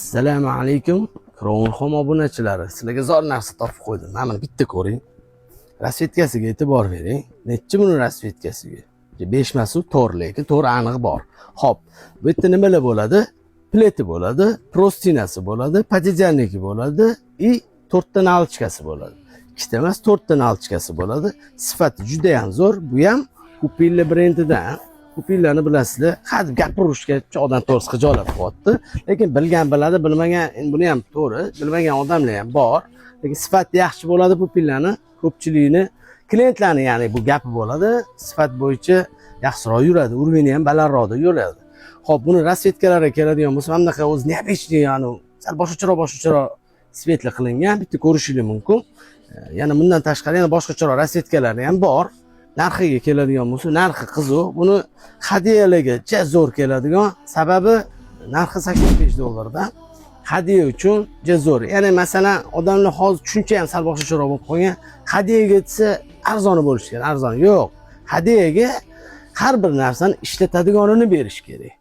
Assalomu alaykum, Crown Home obunachilari. Sizlarga zo'r narsa topib qo'ydim. Mana buni bitta ko'ring. Расцветка siga e'tibor bering. Nechi buni расцветка siga? 5 emas u, 4, lekin 4 aniq bor. Xo'p, bu yerda nimalar bo'ladi? Плед i bo'ladi, простыня si bo'ladi, пододеяльник i bo'ladi и to'rtta наволочка si bo'ladi. Ikkita emas, to'rtta наволочка si bo'ladi. Sifati juda ham zo'r. Bu ham Pupilla brendidan. Pupillani bilasizlar, hadeb gapirishga odam to'g'risi xijolat qilyapti. Lekin bilgan biladi, bilmagan, endi buni ham to'g'ri, bilmagan odamlar ham bor. Lekin sifati yaxshi bo'ladi Pupillani, ko'pchilikni klientlarni, ya'ni bu gapi bo'ladi, sifat bo'yicha yaxshiroq yuradi, уровень i ham balandroqda yuradi. Xo'p, buni расцветка lariga keladigan bo'lsa, mana bunaqa o'zi необычный, ya'ni sal boshqacharoq цвет li qilingan, bitta ko'rishingiz mumkin. Yana bundan tashqari yana boshqacharoq расцветка lari ham bor. Narxiga keladigan bo'lsa, narxi qiziq. Buni hadyalarga juda zo'r keladigan, sababi narxi 85 dollardan. Hadya uchun juda zo'r. Ya'ni masalan, odamlar hozir tushuncha ham sal boshqacharoq bo'lib qolgan. Hadyaga desa arzoni bo'lishi kerak, arzon yo'q. Hadyaga har bir narsani ishlatadiganini berish kerak.